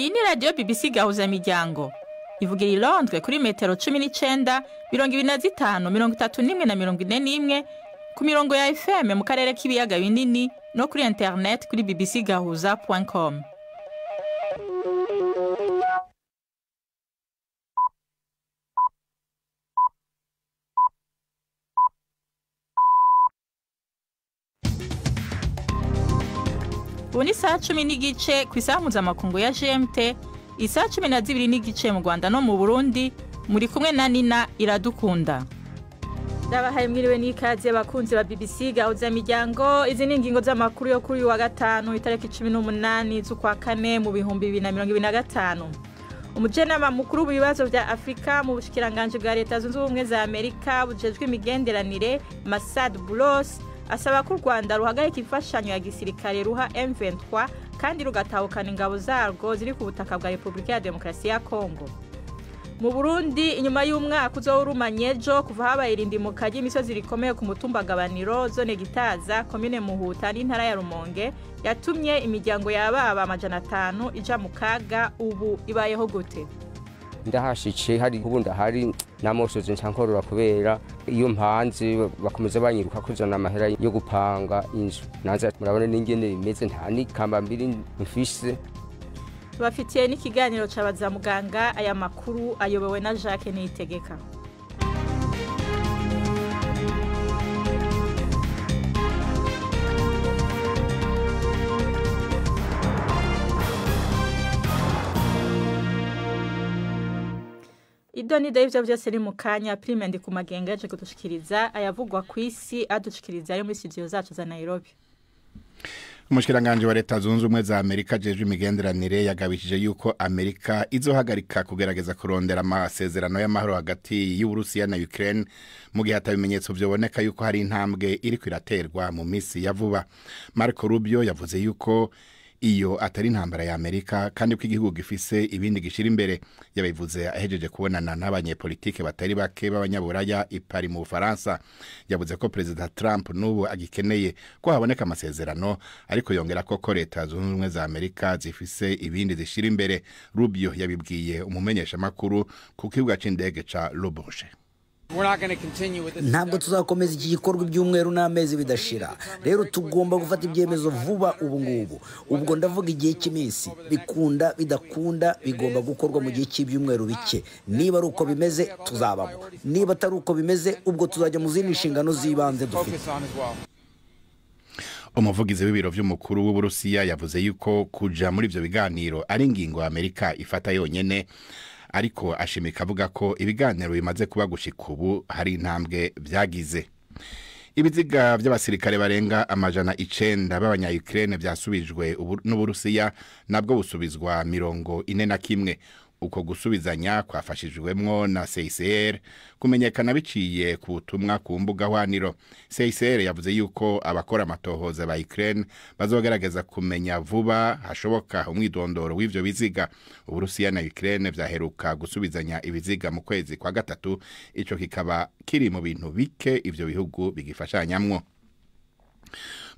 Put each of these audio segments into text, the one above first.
Iyi ni radiyo BBC Gahuza Miryango. Ivugira i Londres kuri metero 19, 25, 31 na 41 ku mirongo ya FM mu karere k'ibiyaga binini no kuri internet kuri bbcgahuza.com. Ubu ni saa 10:15 ku isaha mpuzamakungu ya GMT, isaha 12:15 mu Rwanda no mu Burundi, muri kumwe na Nina Iradukunda. Ndabahaye mwiriwe n'ikaze abakunzi ba BBC Gahuza Miryango. Izi ni ingingo z'amakuru yo kuri uyu wa gatanu itariki 18 z'ukwa kane mu 2025. Umujenama mukuru w'ibibazo vya Afrika mu bushikiranganji bwa Leta Zunze Ubumwe za Amerika bujejwe imigenderanire, Masad Boulos, asaba ko u Rwanda ruhagarika imfashanyo ya gisirikare ruha M23 kandi rugatahukana ingabo zarwo ziri ku butaka bwa Repubulika ya Demokarasi ya Kongo. Mu Burundi, inyuma y'umwaka uzowurumanye ejo kuva habaye irindimuka ry'imisozi rikomeye ku mutumba Gabaniro, zone Gitaza, komine Muhuta n'intara ya Rumonge, yatumye imiryango y'ababa 500 ija mu kaga, ubu ibayeho gute? Ndahashice hari ubundi hari namosozi ncankorora kubera iyo mpanze bakomeza banyiruka kuzana amahera yo gupanga inzu. Nanze murabona n'ingene bimeze, nta nikamba mbiri mfise. Tubafitiye n'ikiganiro c'abaza muganga. Aya makuru ayobowe na Jacques Niyitegeka. Ido ni ivyo vyose ni mu kanya. Prime ndi ku magenga yaje kudushikiriza ayavugwa kw'isi, adushikiriza ayo muri studio zacu za Nairobi. Umushikiranganje wa Leta Zunze Ubumwe za Amerika ajejwe imigenderanire yagabishije yuko Amerika izohagarika kugerageza kurondera amasezerano y'amahoro hagati y'Uburusiya na Ukraine mu gihe hatabimenyetso vyoboneka yuko hari intambwe iriko iraterwa mu misi ya vuba. Marco Rubio yavuze yuko iyo atari intambara ya Amerika kandi ko igihugu gifise ibindi gishira imbere. Yabivuze ahejeje kubonana n'abanyepolitike batari bake b'abanyaburaya i Paris mu Bufaransa. Yavuze ko Perezida Trump n'ubu agikeneye ko haboneka amasezerano, ariko yongera ko Leta Zunze Ubumwe za Amerika zifise ibindi zishira imbere. Rubio yabibwiye umumenyesha makuru ku kibuga c'indege ca Le Bourget. Ntabwo tuzakomeza iki gikorwa ibyumweru n'amezi bidashira. Rero tugomba gufata ibyemezo vuba ubu ngubu. Ubwo ndavuga igihe cy'iminsi, bikunda bidakunda bigomba gukorwa mu gihe cy'ibyumweru bike. Niba ari uko bimeze tuzabamo, niba atari uko bimeze ubwo tuzajya mu zindi nshingano z'ibanze dufite. Umuvugizi w'ibiro vy'umukuru w'Uburusiya yavuze yuko kuja muri ivyo biganiro ari ingingo Amerika ifata yonyene, ariko ashimika avuga ko ibiganiro bimaze kuba gushika ubu hari intambwe vyagize. Ibiziga vy'abasirikare barenga 900 b'abanya-Ukraine vyasubijwe n'Uburusiya, nabwo busubizwa 41. Uko gusubizanya kwafashijwemwo na CICR kumenyekana biciye ku butumwa ku mbuga hwaniro. CICR yavuze yuko abakora amatohoza ba Ukraine bazogerageza kumenya vuba hashoboka umwidondoro w'ivyo biziga. Uburusiya na Ukraine vyaheruka gusubizanya ibiziga mu kwezi kwa gatatu, ico kikaba kiri mu bintu bike ivyo bihugu bigifashanyamwo.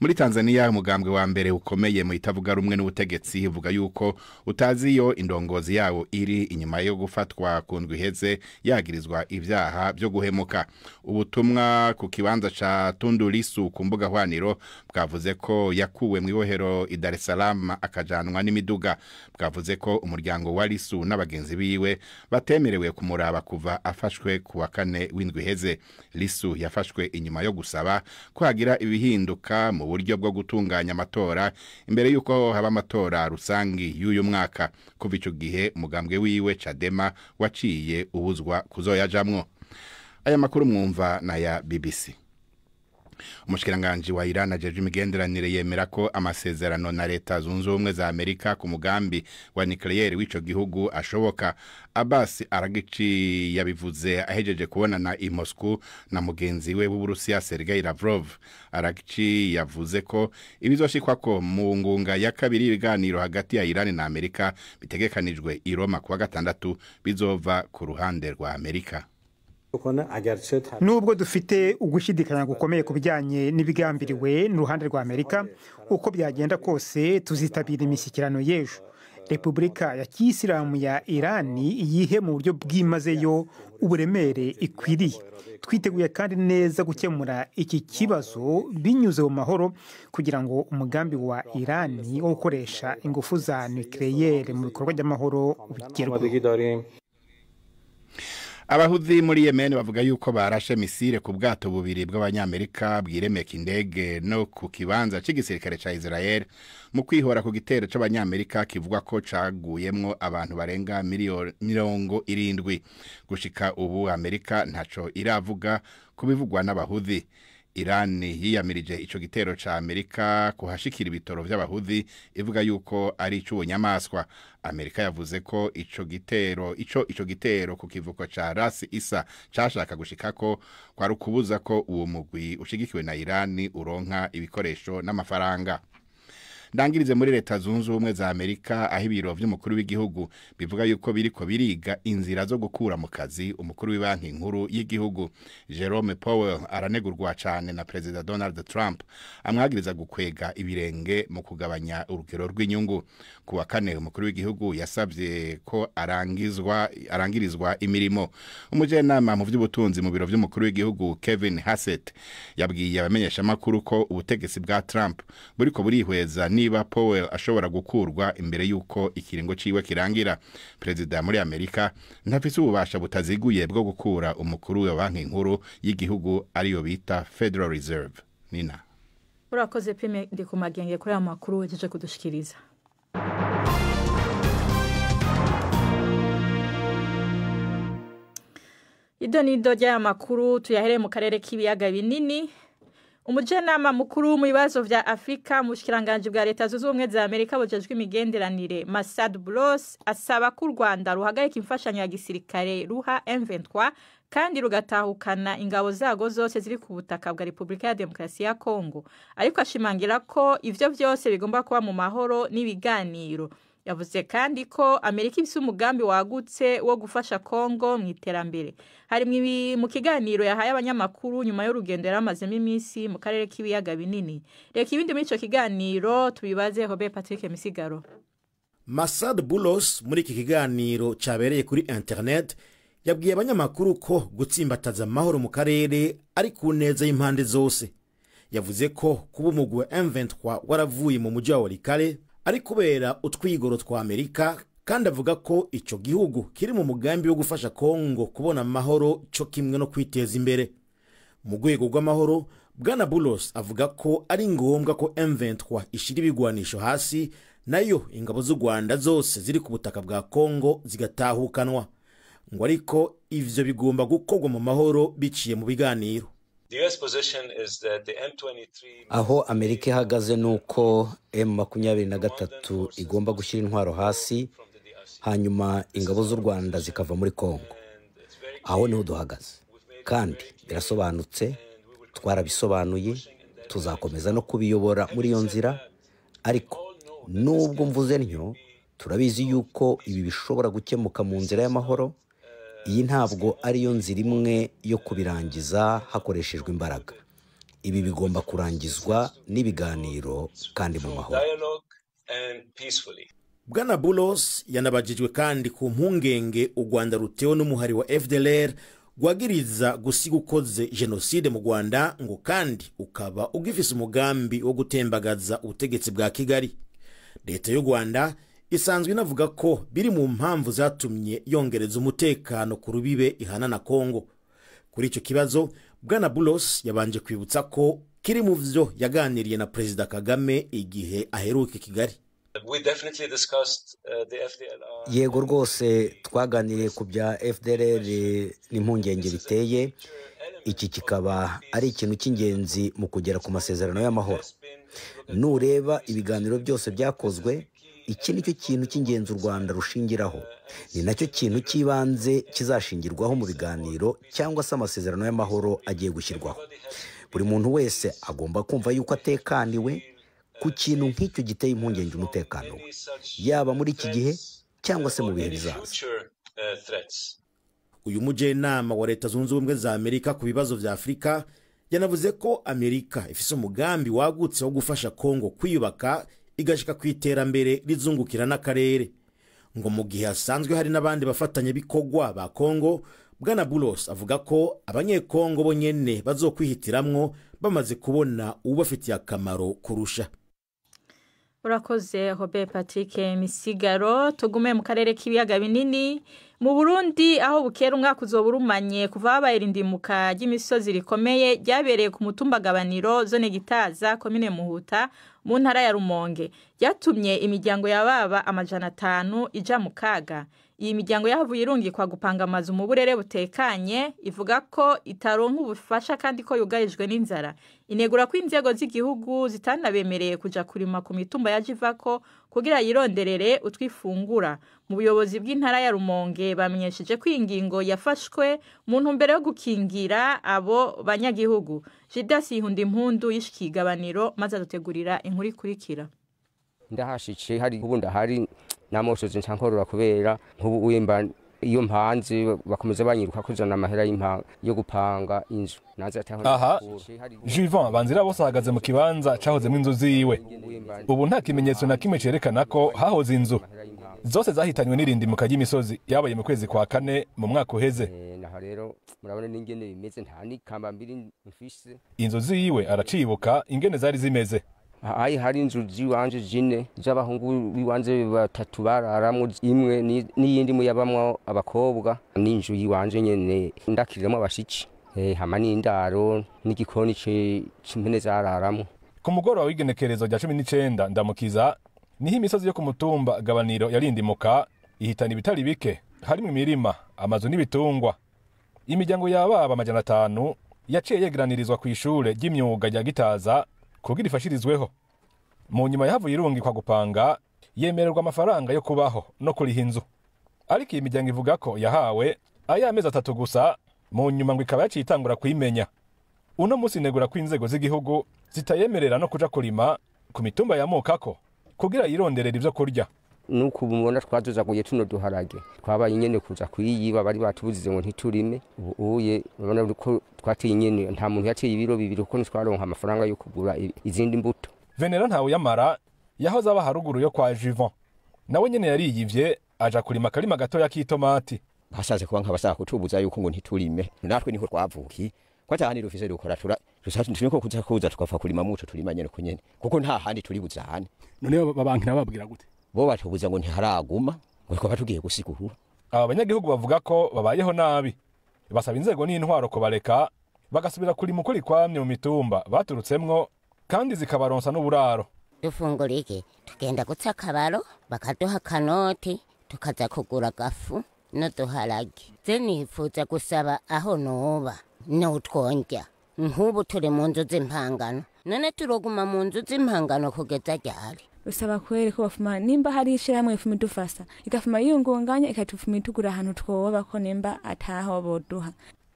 Muri Tanzania, umugambwe wa mbere ukomeye mu itavuga rumwe n'ubutegetsi uvuga yuko utazi iyo indongozi yawo iri inyuma yo gufatwa ku ndwi iheze yagirizwa ivyaha byo guhemuka. Ubutumwa ku kibanza ca Tundu Lissu ku mbuga hwaniro bwavuze ko yakuwe mu ibohero i Dar es Salaam akajanwa n'imiduga. Bwavuze ko umuryango wa Lissu n'abagenzi biwe batemerewe kumuraba kuva afashwe ku wa kane w'indwi iheze. Lissu yafashwe inyuma yo gusaba ko hagira ibihinduka mu buryo bwo gutunganya amatora imbere yuko haba amatora rusangi y'uyu mwaka. Kuva ico gihe umugambwe wiwe Chadema waciye ubuzwa kuzoyajamwo. Aya makuru mwumva na ya BBC. Umushikiranganje wa Iran ajejwe imigenderanire yemera ko amasezerano na Leta Zunze Ubumwe za Amerika ku mugambi wa nucleaire w'ico gihugu ashoboka. Abbas Araghchi yabivuze ahejeje kubonana i Moscow na mugenzi we w'Uburusiya Sergei Lavrov. Araghchi yavuze ko ibizoshikwako mu ngunga ya kabiri ibiganiro hagati ya Iran na Amerika bitegekanijwe i Roma kuwa gatandatu bizova ku ruhande rwa Amerika. Nubwo dufite ugushidikanya gukomeye ku bijyanye n'ibigambiriwe n'uruhande rwa Amerika, uko byagenda kose tuzitabira imishyikirano y'ejo. Repubulika ya Kiyisilamu ya Irani yihe mu buryo bwimazeyo uburemere ikwiriye. Twiteguye kandi neza gukemura iki kibazo binyuze mu mahoro, kugira ngo umugambi wa Irani wo gukoresha ingufu za nucléaire mu bikorwa by'amahoro ugerweho. Abahuzi muri Yemen bavuga yuko barashe misile ku bwato bubiri bw'Abanyamerika bwiremeka indege no ku kibanza c'igisirikare ca Israel, mu kwihora ku gitero c'Abanyamerika kivugwa ko caguyemwo abantu barenga 70. Gushika ubu Amerika ntaco iravuga kubivugwa n'abahuzi. Iran yiyamirije ico gitero ca Amerika kuhashikira ibitoro vy'abahuzi, ivuga yuko ari ic'ubunyamaswa. Amerika yavuze ko ico gitero ku kivuko ca Ras Isa cashaka gushikako kwari ukubuza ko uwo mugwi ushigikiwe na Iran uronka ibikoresho n'amafaranga. Ndangirize muri Leta Zunze Ubumwe za Amerika, aho ibiro vy'umukuru w'igihugu bivuga yuko biriko biriga inzira zo gukura mu kazi umukuru w'ibanki nkuru y'igihugu. Jerome Powell aranegurwa cane na Perezida Donald Trump, amwagiriza gukwega ibirenge mu kugabanya urugero rw'inyungu. Ku wa kane, umukuru w'igihugu yasabye ko arangirizwa imirimo. Umujenama mu vy'ubutunzi mu biro vy'umukuru w'igihugu, Kevin Hassett, yabwiye abamenyeshamakuru ko ubutegetsi bwa Trump buriko burihweza niba Powell ashobora gukurwa imbere yuko ikiringo ciwe kirangira. Perezida muri Amerika ntafise ububasha butaziguye bwo gukura umukuru wa banki nkuru y'igihugu, ariyo bita Federal Reserve. Nina. Urakoze, Pime ndi ku magenge, kuri aya makuru wejeje kudushikiriza. Ido nido ry'aya makuru tuyahereye mu karere k'ibiyaga binini. Umujenama mukuru mu bibazo vya Afrika mu bushikiranganji bwa Leta Zunze Ubumwe za Amerika bujejwe imigenderanire, Masad Boulos, asaba ko u Rwanda ruhagarika imfashanyo ya gisirikare ruha M23 kandi rugatahukana ingabo zago zose ziri ku butaka bwa Repubulika ya Demokarasi ya Kongo, ariko ashimangira ko ivyo vyose bigomba kuba mu mahoro n'ibiganiro. Yavuze kandi ko Amerika ifise umugambi wagutse wo gufasha Kongo mu iterambere. Hari mu kiganiro yahaye abanyamakuru nyuma y'urugendo yaramazemo iminsi mu karere k'ibiyaga binini. Reka ibindi muri ico kiganiro tubibaze Robert Patrick Misigaro. Masad Boulos muri iki kiganiro cyabereye kuri internet yabwiye abanyamakuru ko gutsimbataza amahoro mu karere ari ku neza y'impande zose. Yavuze ko kuba umugwi wa M23 waravuye mu mujyi wa Walikale ari kubera utwigoro twa Amerika, kandi avuga ko ico gihugu kiri mu mugambi wo gufasha Kongo kubona amahoro cyo kimwe no kwiteza imbere mu rwego rw'amahoro. Bwana Boulos avuga ko ari ngombwa ko M23 ishira ibigwanisho hasi, nayo ingabo z'u Rwanda zose ziri ku butaka bwa Kongo zigatahukanwa, ngo ariko ivyo bigomba gukorwa mu mahoro biciye mu biganiro. Aho Amerika ihagaze ni uko M23 igomba gushyira intwaro hasi, hanyuma ingabo z'u Rwanda zikava muri Kongo. Aho niho duhagaze kandi birasobanutse, twarabisobanuye, tuzakomeza no kubiyobora muri iyo nzira. Ariko nubwo mvuze ntyo, turabizi yuko ibi bishobora gukemuka mu nzira y'amahoro. Iyi ntabwo ariyo nzira imwe yo kubirangiza hakoreshejwe imbaraga. Ibi bigomba kurangizwa n'ibiganiro kandi mu mahoro. Bwana Boulos yanabajijwe kandi ku mpungenge u Rwanda rutewe n'umuhari wa FDLR rwagiriza gusiga ukoze jenoside mu Rwanda, ngo kandi ukaba ugifise umugambi wo gutembagaza ubutegetsi bwa Kigali. Leta y'u Rwanda isanzwe inavuga ko biri mu mpamvu zatumye yongereza umutekano ku rubibe ihana na Kongo. Kuri icyo kibazo, Bwana Boulos yabanje kwibutsa ko kiri mu vyo yaganiriye na Perezida Kagame igihe aheruka i Kigali. Yego rwose, twaganiriye ku bya FDLR n'impungenge biteye, iki kikaba ari ikintu cy'ingenzi mu kugera ku masezerano y'amahoro. Nureba ibiganiro byose byakozwe, iki ni cyo kintu cy'ingenzi u Rwanda rushingiraho, ni nacyo kintu cy'ibanze kizashingirwaho mu biganiro cyangwa se amasezerano y'amahoro agiye gushyirwaho. Buri muntu wese agomba kumva yuko atekaniwe ku kintu nk'icyo giteye impungenge umutekano we, yaba muri iki gihe cyangwa se mu bihe bizaza. Uyu mujyanama wa Leta Zunze Ubumwe za Amerika ku bibazo vya Afurika yanavuze ko Amerika ifise umugambi wagutse wo gufasha Kongo kwiyubaka. Igashika ku iterambere rizungukira n'akarere, ngo mu gihe hasanzwe hari n'abandi bafatanyabikorwa ba Kongo. Bwana Bulos avuga ko Abanyekongo bo nyene bazokwihitiramwo bamaze kubona uwubafitiye akamaro kurusha. Urakoze, Robert Patrick Misigaro. Tugume mu karere k'ibiyaga binini, mu Burundi, aho bukera umwaka uzoba urumanye kuva habaye irindimuka ry'imisozi rikomeye ryabereye ku mutumba Gabaniro, zone Gitaza, komine Muhuta, mu ntara ya Rumonge, ryatumye imiryango yababa 500 ija mu kaga. Iyi miryango yahavuye irungikwa gupanga amazu mu burere butekanye. Ivuga ko itaronka ubufasha kandi ko yugarijwe n'inzara. Inegura ko inzego z'igihugu zitanabemereye kuja kurima ku mitumba ya Jivako kugira yironderere utwifungura. Mu buyobozi bw'intara ya Rumonge bamenyesheje ko ingingo yafashwe mu ntumbero yo gukingira abo banyagihugu. Jidasi Ihunda Impundu y'ishikigabaniro maze adutegurira inkuru ikurikira. Ndahashice hari ubundi hari namosozi nsankorora, kubera nk'ubu wimba iyo mpanze bakomeza banyiruka kuzana amahera y'impanga yo gupanga inzu naze. Aha Juvan Banzira bose ahagaze mu kibanza cahozemwo inzu ziwe. Ubu nta kimenyetso na kimwe cerekana ko hahoze inzu. Zose zahitanywe n'irindimuka ry'imisozi yabaye mu kwezi kwa kane mu mwaka uheze. Naho rero murabona n'ingene bimeze, nta n'ikamba mbiri mfise. Inzu ziwe aracibuka ingene zari zimeze. Ayi hari inzu ziwanje zine z'abahungu biwanje batatu bararamwo imwe, n'iyindi mu yabamwo abakobwa, n'inzu yiwanje nyene ndakiriramo abashitsi, hama n'indaro n'igikoni c'impene zararamwo. Ku mugoroba w'igenekerezo rya 19 Ndamukiza niho imisozi yo ku mutumba Gabaniro yarindimuka, ihitana ibitari bike, harimo imirima, amazu n'ibitungwa. Imiryango y'ababa 500 yaciye yegeranirizwa ku ishure ry'imyuga rya Gitaza kugira ifashirizweho. Mu nyuma yahavuye irungikwa gupanga, yemererwa amafaranga yo kubaho no kuriha inzu. Ariko iyi miryango ivuga ko yahawe ay'amezi 3 gusa, mu nyuma ngo ikaba yaciye itangura kuyimenya. Uno munsi inegura ko inzego z'igihugu zitayemerera no kuja kurima ku mitumba yamukako kugira yironderere ivyo kurya. Nuko ubu mubona twazozaguye tuno duharage, twabaye nyene kuza kuyiba. Bari batubuzize ngo ntiturime. Ubu uye urabona ko twateye nyene, nta muntu yateye ibiro 2, kuko ntitwaronka amafaranga yo kugura izindi mbuto. Venera Ntawuyamara yahoze aba haruguru yo kwa Juvan, nawe nyene yariyivye aja kurima akarima gatoya k'itomati. Basaze kuba nk'abashaka kutubuza yuko ngo ntiturime, natwe niho twavukiye, ko ata handi dufise dukora. Tura turiko kuza tukapfa kurima muco turima nyene ko nyene, kuko nta handi turi buzahane. None babankira bababwira gute? Bo batubuza ngo ntiharaguma, ngo twaba tugiye gusigura. Aba banyagihugu bavuga ko babayeho nabi, basaba inzego n'intwaro kubareka bagasubira kurima ukuri kwamye mu mitumba baturutsemwo, kandi zikabaronsa n'uburaro. Dufungura iki? Tugenda gutsa akabaro, bakaduha akanoti, tukaza kugura agafu n'uduharage. Ze nifuza gusaba aho noba n'utwonjya. Nk'ubu turi mu nzu z'impangano, none turoguma mu nzu z'impangano kugeza ryari? Usaba kweri ko bafuma nimba hari ishirahamwe ifuma idufasa, igafuma yiyungunganya, ikatufuma itugura ahantu twoba, ko nimba ataho boduha.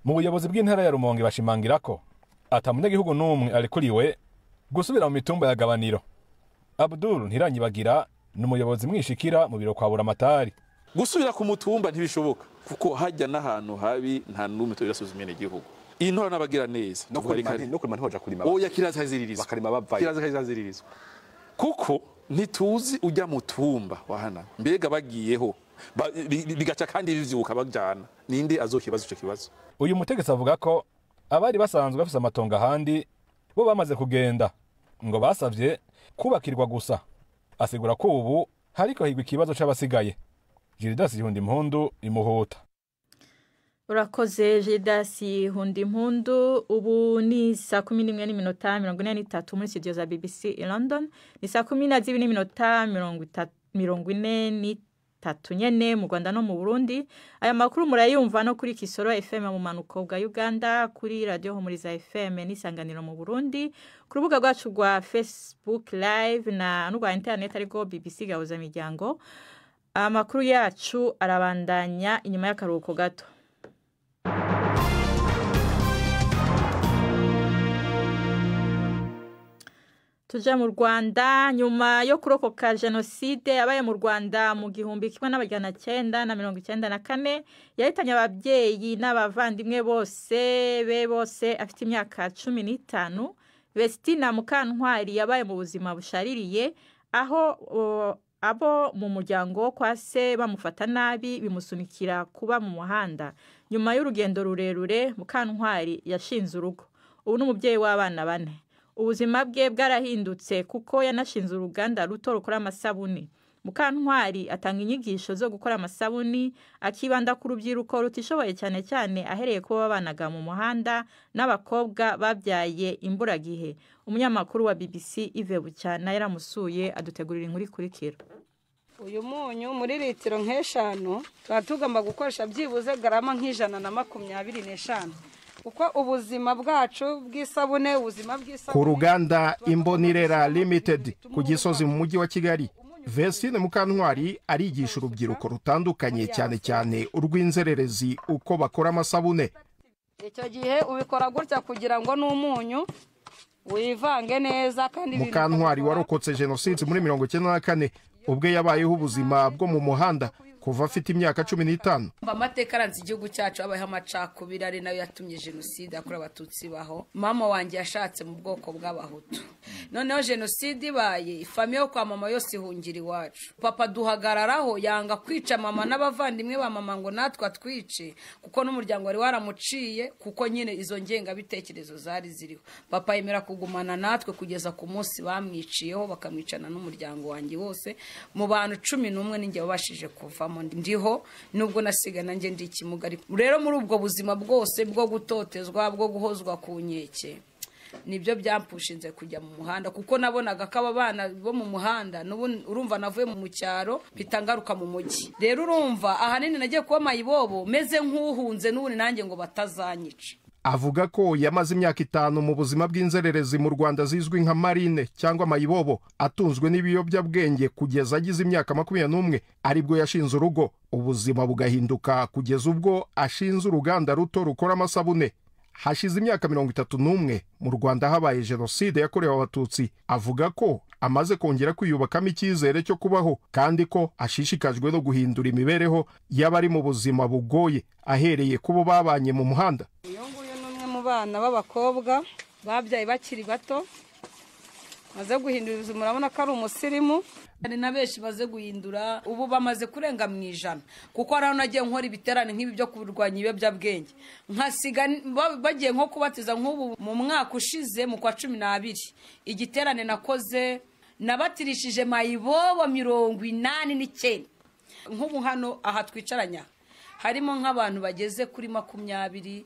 Mu buyobozi bw'intara ya Rumonge bashimangira ko ata munyagihugu n'umwe arekuriwe gusubira mu mitumba ya Gabaniro. Abdul Ntiranyibagira ni umuyobozi mwishikira mu biro kwa Buramatari. Gusubira ku mutumba ntibishoboka, kuko hajya n'ahantu habi, nta n'umwe turasuzumye igihugu. Intwaro n'abagira neza. No kurima, no kurima ntihoja kurima. Oya, kiraziririzwa. Bakarima bavayo. Kiraziririzwa, kuko ntituzi ujya mutumba wahana mbega bagiyeho bigaca kandi bivyuka bajana, ninde azokibaza ico kibazo? Uyu mutegetsi avuga ko abari basanzwe bafise amatongo ahandi bo bamaze kugenda, ngo basavye kubakirwa gusa. Asigura ko ubu hariko higwa ikibazo c'abasigaye. Gildas Ihunda Impundu, Imuhuta. Urakoze, Jidasi Hundi Impundu. Ubu ni saa 11:43 muri studio za BBC i London, ni saa 12:43 nyene mu Rwanda no mu Burundi. Aya makuru murayumva no kuri Kisoro FM mu manuko bwa Uganda, kuri Radio Humuriza FM n'isanganiro mu Burundi, ku rubuga rwacu rwa Facebook Live na n'urwa internet ariko BBC Gahuza Miryango. Amakuru yacu arabandanya inyuma y'akaruhuko gato. Tuja mu Rwanda. Nyuma yo kurokoka jenoside yabaye mu Rwanda mu 1994, yahitanye ababyeyi n'abavandimwe bose be bose afite imyaka 15, Vestina Mukantwari yabaye mu buzima bushaririye. Aho abo mu muryango kwa se bamufata nabi bimusunikira kuba mu muhanda. Nyuma y'urugendo rurerure, Mukantwari yashinze urugo. Ubu ni umubyeyi w'abana 4. Ubuzima bwe bwarahindutse kuko yanashinze uruganda ruto rukora amasabuni. Mukantwari atanga inyigisho zo gukora amasabuni, akibanda ku rubyiruko rutishoboye cyane cyane ahereye kuba babanaga mu muhanda n'abakobwa babyaye imburagihe. Umunyamakuru wa BBC Yves Bucyana yaramusuye adutegurira inkuru ikurikira. Uyu munyu muri litiro nk'eshanu tuba tugomba gukoresha byibuze garama nk'125, kuko ubuzima bwacu bw'isabune, ubuzima bw'isabune. Ku ruganda Imbonirera Limited ku Gisozi mu mujyi wa Kigali, Vestine Mukantwari arigisha urubyiruko rutandukanye cyane cyane urw'inzererezi uko bakora amasabune. Icyo gihe ubikora gutya kugira ngo n'umunyu wivange neza. Kandi Mukantwari warokotse jenoside muri 1994, ubwe yabayeho ubuzima bwo mu muhanda kuva afite imyaka 15. Amateka aranze igihugu cyacu, habayeho amacakubiri ari nayo yatumye jenoside yakorewe Abatutsi baho. Mama wanjye yashatse mu bwoko bw'Abahutu, noneho jenoside ibaye ifamiye yo kwa mama yose ihungira iwacu. Papa duhagararaho yanga kwica mama n'abavandimwe ba mama ngo natwe atwice, kuko n'umuryango wari waramuciye, kuko nyine izo ngengabitekerezo zari ziriho. Papa yemera kugumana natwe kugeza ku munsi bamwiciyeho, bakamwicana n'umuryango wanjye wose. Mu bantu 11 ninjye wabashije kuvamo, ndiho nubwo nasiga nanjye ndi ikimuga. Rero muri ubwo buzima bwose bwo gutotezwa, bwo guhozwa ku nkeke, nibyo byampushinze kujya mu muhanda, kuko nabonaga ko aba bana bo mu muhanda, urumva navuye mu cyaro mpita ngaruka mu mujyi. Rero urumva ahanini nagiye kuba mayibobo meze nk'uhunze n'ubundi nanjye ngo batazanyica. Avuga ko yamaze imyaka 5 mu buzima bw'inzererezi mu Rwanda zizwi nka marine cyangwa mayibobo, atunzwe n'ibiyobyabwenge kugeza agize imyaka 21, aribwo yashinze urugo, ubuzima bugahinduka kugeza ubwo ashinze uruganda ruto rukora amasabune. Hashize imyaka 31 mu Rwanda habaye jenoside yakorewe Abatutsi. Avuga ko amaze kongera kwiyubakamo icyizere cyo kubaho, kandi ko ashishikajwe no guhindura imibereho y'abari mu buzima bugoye ahereye kubo babanye mu muhanda. Uyu nguyu ni umwe mu bana b'abakobwa babyaye bakiri bato, maze guhindura ubuzima, urabona ko ari umusirimu. Hari na benshi baze guhindura, ubu bamaze kurenga mu 100, kuko hari aho nagiye nkora ibiterane nk'ibi byo kurwanya ibiyobyabwenge, nkasiga bagiye nko kubatiza. Nk'ubu mu mwaka ushize mu kwa 12 igiterane nakoze nabatirishije mayibobo 89. Nk'ubu hano aha twicaranya harimo nk'abantu bageze kuri 20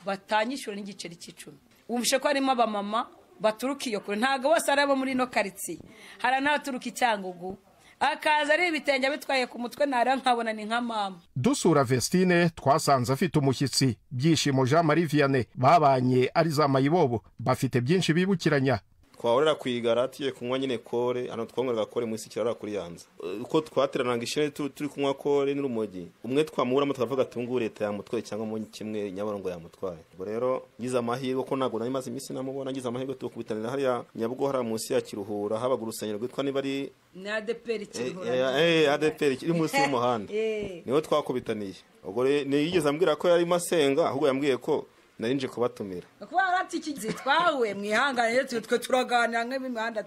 batanyishyura n'igiceri cy'icumi. Wumvishe ko harimo abamama baturuka iyo kure, ntabwo bose ari abo muri ino karitsiye, hari n'abaturuka i Cyangugu, akaza ari ibitenge bitwaye ku mutwe, nara nkabona ni nka mama. Dusura Vestine twasanze afite umushyitsi Byishimo Jean Marie Vianney, babanye ari za mayibobo, bafite byinshi bibukiranya. Twahorera kwigara tugiye kunywa nyine kore, hano twanywaga kore munsi kirara kuri yanza, uko twaterananga ishene turi kunywa kore n'urumogi, umwe twamuburamo tukavuga tungu leta yamutwaye cyangwa mu kimwe Nyabarongo yamutwaye. Ubwo rero ngize amahirwe ko ntago nari maze iminsi namubona, ngize amahirwe tukubitanira hariya Nyabugo, hariya munsi ya Kiruhura habaga urusengero rwitwa niba ari ni ADPR Kiruhura, ADPR iri munsi y'umuhanda, niho twakubitaniye. Ubwo niyigeze ambwira ko yarimo asenga, ahubwo yambwiye ko narinje kubatumira. Kuba aratikize twawe mwihangane, twe turaganira nk'imihanda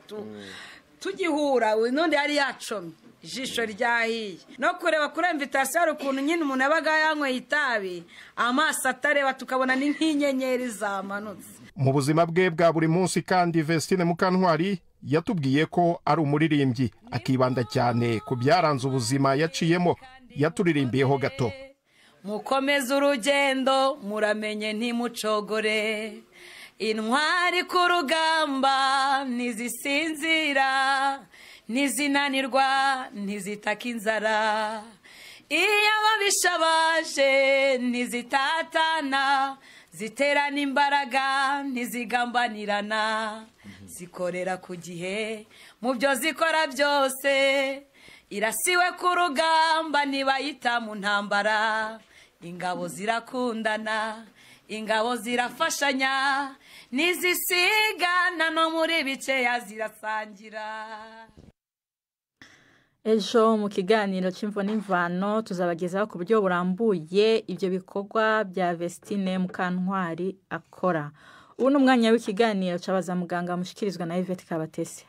tugihura, none yari yacomye ijisho ryahiye no kureba kuri invitation, hari ukuntu nyine umuntu yabaga yanyweye itabi amaso atareba, tukabona ni nk'inyenyeri zamanutse. Mu buzima bwe bwa buri munsi kandi Vestine Mukantwari yatubwiye ko ari umuririmbyi, akibanda cyane ku byaranze ubuzima yaciyemo. Yaturirimbiyeho gato. Mukomeze urugendo muramenye ntimucogore, intwari ku rugamba ntizisinzira, ntizinanirwa, ntizitaka inzara, iyo ababisha baje ntizitatana, ziterana imbaraga ntizigambanirana, zikorera ku gihe mu byo zikora byose, irasiwe ku rugamba ntibayita mu ntambara, ingabo zirakundana, ingabo zirafashanya, ntizisigana no muri bikeya zirasangira. Ejo mu kiganiro cy'imvo n'imvano tuzabagezaho ku buryo burambuye ibyo bikorwa bya Vestine Mukantwari akora. Ubu ni umwanya w'ikiganiro cyabaza muganga mushikirizwa na Yvette Kabatesi.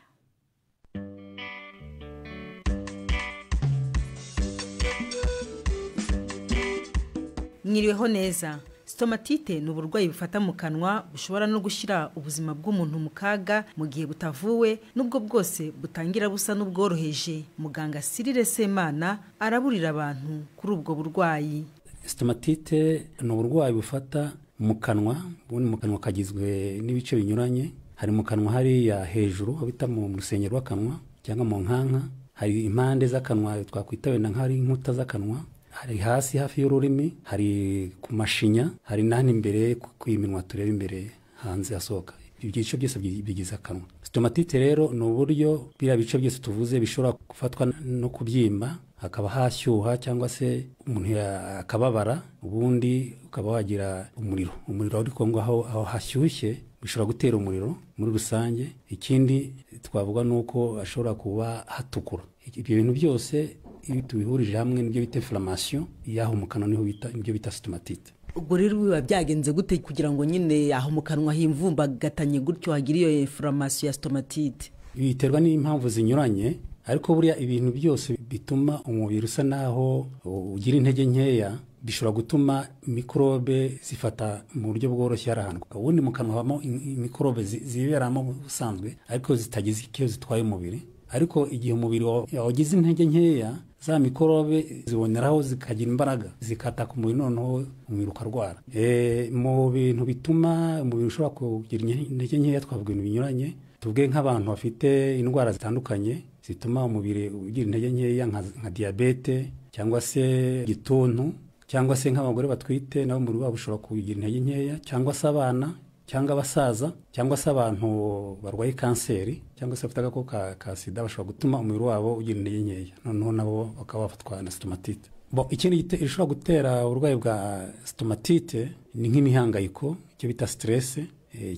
Mwiriweho neza. Stomatite ni uburwayi bufata mu kanwa bushobora no gushyira ubuzima bw'umuntu mu kaga mu gihe butavuwe, nubwo bwose butangira busa n'ubworoheje. Muganga Cyrille Semana araburira abantu kuri ubwo burwayi. Stomatite ni uburwayi bufata mu kanwa. Ubundi mu kanwa kagizwe n'ibice binyuranye. Hari mu kanwa hariya hejuru aho bita mu rusenge rw'akanwa cyangwa mu nkanka, hari impande z'akanwa twakwita wenda nk'ari inkuta z'akanwa, hari hasi hafi y'ururimi, hari ku mashinya, hari n'ahandi imbere ku iminwa tureba imbere hanze hasohoka. Ibyo byose bigize akanwa. Stomatite rero ni uburyo biriya bice byose tuvuze bishobora gufatwa no kubyimba, hakaba hashyuha cyangwa se umuntu akababara, ubundi ukaba wagira umuriro. Umuriro ariko ngo aho hashyushye bishobora gutera umuriro muri rusange. Ikindi twavuga nuko ashobora kuba hatukura. Ibyo bintu byose iyo tubihurije hamwe nibyo bita inflammation y'aho mu kanwa, niho bita ibyo bita stomatite. Ubwo rero biba byagenze gute kugira ngo nyine aho mu kanwa himvumbagatanye gutyo hagira iyo inflammation ya stomatite? Biterwa n'impamvu zinyuranye, ariko buriya ibintu byose bituma umubiri usa naho ugira intege nkeya bishobora gutuma mikorobe zifata mu buryo bworoshye ahantu. Ubundi mu kanwa habamo mikorobe ziberamo ubusanzwe ariko zitagize icyo zitwaye umubiri, ariko igihe umubiri wagize intege nkeya za mikorobe ziboneraho zikagira imbaraga zikataka umubiri, noneho umubiri ukarwara. Mu bintu bituma umubiri ushobora kugira intege nkeya twavuga ibintu binyuranye. Tuvuge nk'abantu bafite indwara zitandukanye zituma umubiri ugira intege nkeya nka diyabete cyangwa se igituntu, cyangwa se nk'abagore batwite nabo umubiri wabo ushobora kugira intege nkeya, cyangwa se abana cyangwa abasaza, cyangwa se abantu barwaye kanseri cyangwa se bafite agakoko ka sida bashobora gutuma umubiri wabo ugira intege nkeya, noneho nabo bakaba bafatwa na stomatite. Ikindi gishobora gutera uburwayi bwa stomatite ni nk'imihangayiko, icyo bita stress,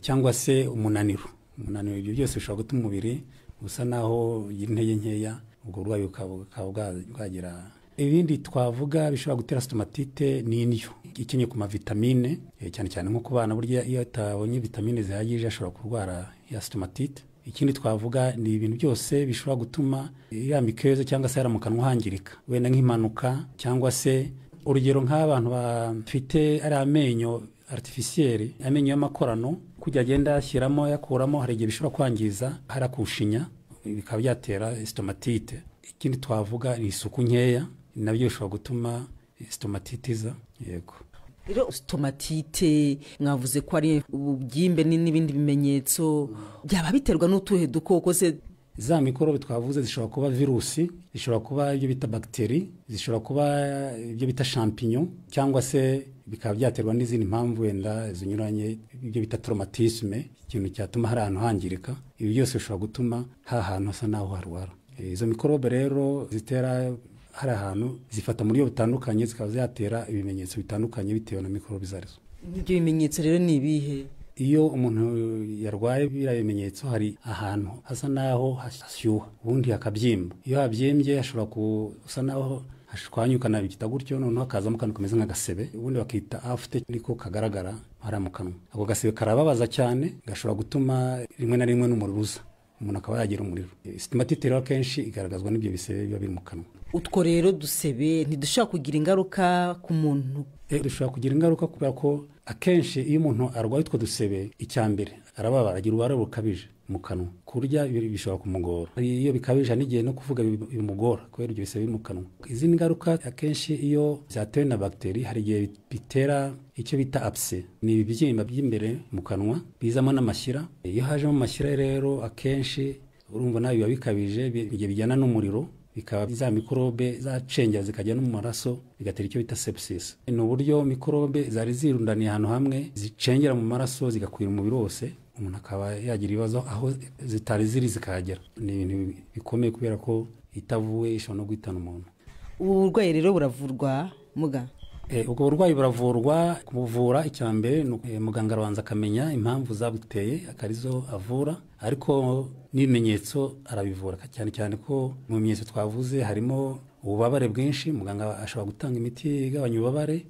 cyangwa se umunaniro. Umunaniro, ibyo byose bishobora gutuma umubiri usa naho ugira intege nkeya, ubwo burwayi bukaba bwagira. Ibindi twavuga bishobora gutera stomatite ni indyo ikenye ku mavitamine, cyane cyane nko ku bana, burya iyo atabonye vitamine zihagije ashobora kurwara ya stomatite. Ikindi twavuga ni ibintu byose bishobora gutuma ya muqueuse cyangwa se mu kanwa hangirika, wenda nk'impanuka, cyangwa se urugero nk'abantu bafite ari amenyo artificiel, amenyo y'amakorano, kujya agenda ashyiramo yakuramo, hari igihe bishobora kwangiza harakushinya bikaba byatera stomatite. Ikindi twavuga ni isuku nkeya, nabyo bishobora gutuma stomatite iza. Yego. Rero stomatite mwavuze ko ari ububyimbe n'ibindi bimenyetso, byaba biterwa n'utuhe dukoko se? Za mikorobe twavuze zishobora kuba virusi, zishobora kuba ibyo bita bagiteri, zishobora kuba ibyo bita champignon, cyangwa se bikaba byaterwa n'izindi mpamvu wenda zinyuranye, ibyo bita traumatisme, ikintu cyatuma hari ahantu hangirika. Ibi byose bishobora gutuma ha hantu hasa naho harwara. Izo mikorobe rero zitera hari ahantu zifata muri buryo butandukanye, zikaba zatera ibimenyetso bitandukanye bitewe na mikorobe zarizo. Ibyo bimenyetso rero ni ibihe? Iyo umuntu yarwaye biriya bimenyetso, hari ahantu hasa naho hashyuha ubundi hakabyimba. Iyo habyimbye hashobora gusa naho hashwanyukana bigita gutyo, noneho hakazamo akantu kameze nk'agasebe, ubundi bakita afte, niko kagaragara hariya mu kanwa. Ako gasebe karababaza cyane, gashobora gutuma rimwe na rimwe n'umuriro uza, umuntu akaba yagira umuriro. Stomatite rero akenshi igaragazwa n'ibyo bisebe biba biri mu kanwa. Utwo rero dusebe ntidushobora kugira ingaruka ku muntu? Dushobora kugira ingaruka kubera ko akenshi iyo umuntu arwaye utwo dusebe, icya mbere arababara, agira ububabare bukabije mu kanwa, kurya bishobora kumugora, iyo bikabije n'igihe no kuvuga bimugora kubera ibyo bisebe biri mu kanwa. Izindi ngaruka akenshi iyo byatewe na bagiteri, hari igihe bitera icyo bita abse, ni ibibyimba by'imbere mu kanwa bizamo n'amashyira. Iyo hajemo amashyira rero akenshi urumva nawe biba bikabije, igihe bijyana n'umuriro, bikaba za mikorobe zacengera zikajya no mu maraso, bigatera icyo bita sepsis. Ni uburyo mikorobe zari zirundaniye ahantu hamwe zicengera mu maraso zigakwira umubiri wose, umuntu akaba yagira ibibazo aho zitari ziri zikahagera. Ni ibintu bikomeye kubera ko itavuwe ishobora no guhitana umuntu. Ubu burwayi rero buravurwa muga? Ubwo burwayi buravurwa. Kubuvura icya mbere muganga arabanza akamenya impamvu zabuteye akarizo avura, ariko n'ibimenyetso arabivura, cyane cyane ko mu bimenyetso twavuze harimo ububabare bwinshi. Muganga ashobora gutanga imiti igabanya ububabare,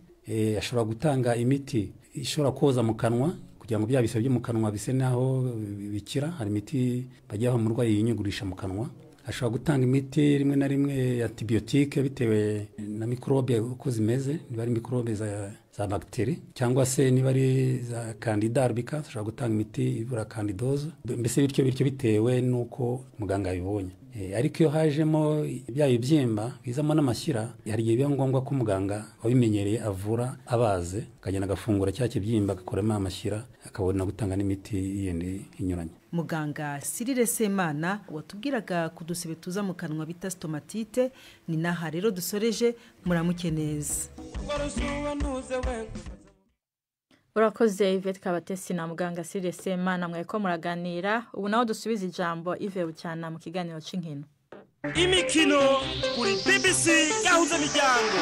ashobora gutanga imiti ishobora koza mu kanwa kugira ngo bya bisebe byo mu kanwa bise naho bikira. Hari imiti bajya baha umurwayi yinyugurisha mu kanwa, Ashobora gutanga imiti rimwe na rimwe antibiyotike bitewe na mikorobe uko zimeze, niba ari mikorobe za bagiteri cyangwa se niba ari za candida albicans, ashobora gutanga imiti ivura candidoze, mbese bityo bitewe n'uko muganga yabibonye. Ariko iyo hajemo bya bibyimba bizamo n'amashyira, hari igihe biba ngombwa ko muganga wabimenyereye avura abaze, akagenda agafungura cya kibyimba agakuramo amashyira, akabona gutanga n'imiti yindi inyuranye. Muganga Cyril Semana watubwiraga ku dusebe tuza mu kanwa bita stomatite. Ni naha rero dusoreje, muramuke neza. Urakoze Yvette Kabatesi na muganga Cyril Semana mweko muraganira. Ubu naho dusubiza ijambo Yves Bucyana mu kiganiro c'inkino. Imikino kuri BBC Gahuza Miryango.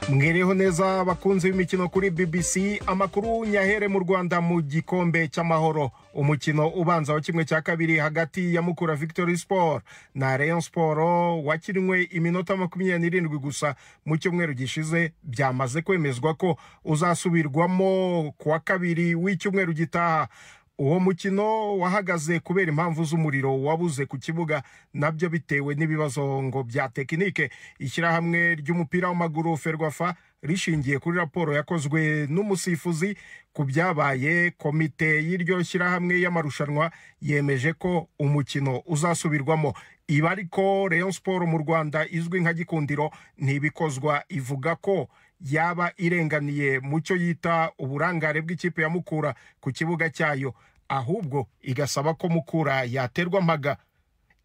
Mwereho neza abakunzi b'imikino kuri BBC. Amakuru nyahere mu Rwanda mu gikombe cy'amahoro, umukino ubanza wa 1/2 hagati ya Mukura Victory Sport na Rayon Sport wakinwe iminota 27 gusa mu cyumweru gishize, byamaze kwemezwa ko uzasubirwamo kuwa kabiri w'icyumweru gitaha. Uwo mukino wahagaze kubera impamvu z'umuriro wabuze ku kibuga, nabyo bitewe n'ibibazo ngo bya tekinike. Ishyirahamwe ry'umupira w'amaguru Ferwafa rishingiye kuri raporo yakozwe n'umusifuzi ku byabaye, komite y'iryo shyirahamwe y'amarushanwa yemeje ko umukino uzasubirwamo. Iba ariko Rayon Sport mu Rwanda izwi nka Gikundiro ntibikozwa, ivuga ko yaba irenganiye mu cyo yita uburangare bw'ikipe ya Mukura ku kibuga cyayo, ahubwo igasaba ko Mukura yaterwa mpaga.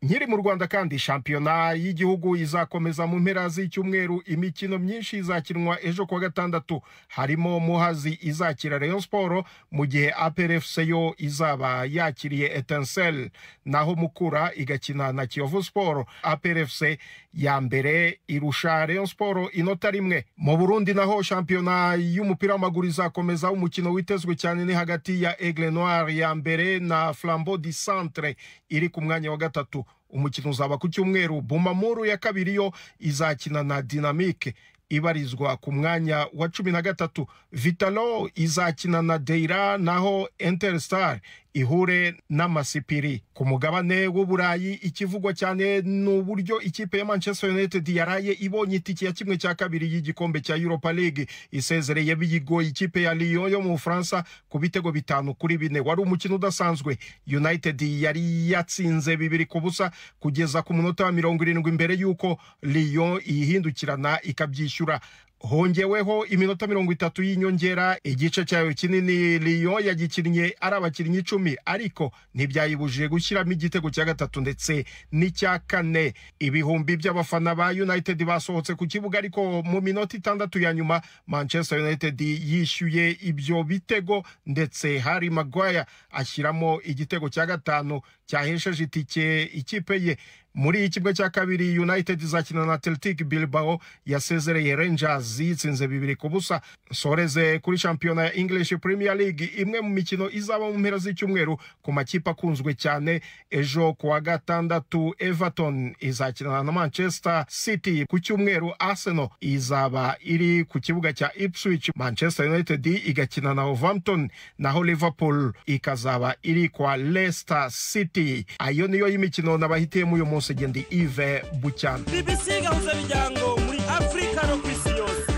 Nkiri mu Rwanda kandi, shampiyona y'igihugu izakomeza mu mpera z'icyumweru. Imikino myinshi izakinwa ejo kuwa gatandatu, harimo Muhazi izakira Rayon Sport, mu gihe APR FC yo izaba yakiriye Etincelle, naho Mukura igakina na Kiyovu Sport. APR FC ya mbere irusha Rayon Sport inota rimwe. Mu Burundi naho shampiyona y'umupira w'amaguru izakomeza. Umukino witezwe cyane ni hagati ya Aigle Noir ya mbere na Flambeau du Centre iri ku mwanya wa gatatu. Umukino uzaba ku cyumweru. Bumamuru ya kabiri yo izakina na Dynamique ibarizwa ku mwanya wa 13. Vitalo izakina na Deira, naho Interstar ihure n'Amasipiri. Ku mugabane w'Uburayi ikivugwa cyane ni uburyo ikipe ya Manchester United yaraye ibonye itike ya 1/2 y'igikombe cya Europa League, isezereye biyigoye ikipe ya Lyon yo mu Bufaransa ku bitego 5-4. Wari umukino udasanzwe. United yari yatsinze 2-0 kugeza ku munota wa 70 mbere yuko Lyon ihindukirana ikabyishyura. Hongeweho iminota 30 y'inyongera. Igice cyayo kinini Lyon yagikinnye ari abakinnyi 10, ariko ntibyayibujije gushyiramo igitego cya gatatu ndetse n'icya kane. Ibihumbi by'abafana ba United basohotse ku kibuga, ariko mu minota 6 ya nyuma Manchester United yishyuye ibyo bitego, ndetse Harry Maguire ashyiramo igitego cya gatanu cyahesheje itike ikipe ye. Muri kimwe cya kabiri United izakina na Athletic Bilbao yasezereye Rangers yitsinze 2-0. Soreze kuri shampiyona ya English Premier League, imwe mu mikino izaba mu mpera z'icyumweru ku makipe akunzwe cyane. Ejo kuwa gatandatu Everton izakina na Manchester City. Ku cyumweru Arsenal izaba iri ku kibuga cya Ipswich, Manchester United igakina na Wolverhampton, naho Liverpool ikazaba iri kwa Leicester City. Ayo niyo y'imikino nabahitiyemo uyu munsi. Gendi Yves Bucyana. BBC Gahuza Miryango muri Afrika no kwisi yose.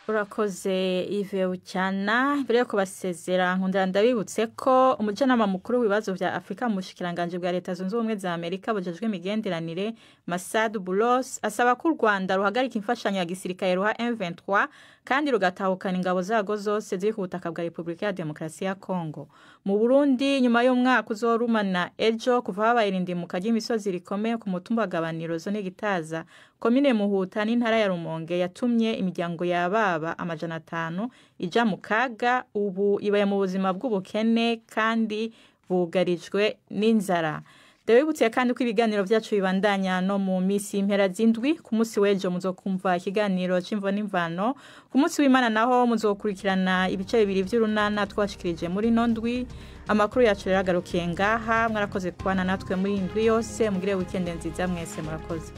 Urakoze Yves Bucyana. Mbere yo kubasezera nkundira ndabibutse ko umujanama mukuru w'ibibazo vya Afrika mu bushikiranganje bwa Leta Zunze Ubumwe za Amerika bujejwe imigenderanire Masad Boulos asaba ko u Rwanda ruhagarika imfashanyo ya gisirikare ruha M23 kandi rugatahukana ingabo zago zose ziri ku butaka bwa Republika ya Demokarasi ya Kongo. Mu Burundi nyuma y'umwaka uzorumana ejo kuva habaye irindimuka ry'imisozi rikomeye ku mutumba gabaniro zone Gitaza komine Muhuta n'intara ya Rumonge yatumye imiryango y'ababa 500 ija mu kaga, ubu ibaye mu buzima bw'ubukene kandi bugarijwe n'inzara. Ndabibutse kandi ko ibiganiro byacu bibandanya no mu misi impera z'indwi. Ku munsi w'ejo muzokumva ikiganiro c'imvo n'imvano, ku munsi w'Imana naho muzokurikirana ibice bibiri vy'urunana twashikirije muri nondwi. Amakuru yacu rero agarukiye ngaha. Mwarakoze kubana natwe muri indwi yose, mugire weekend nziza mwese, murakoze.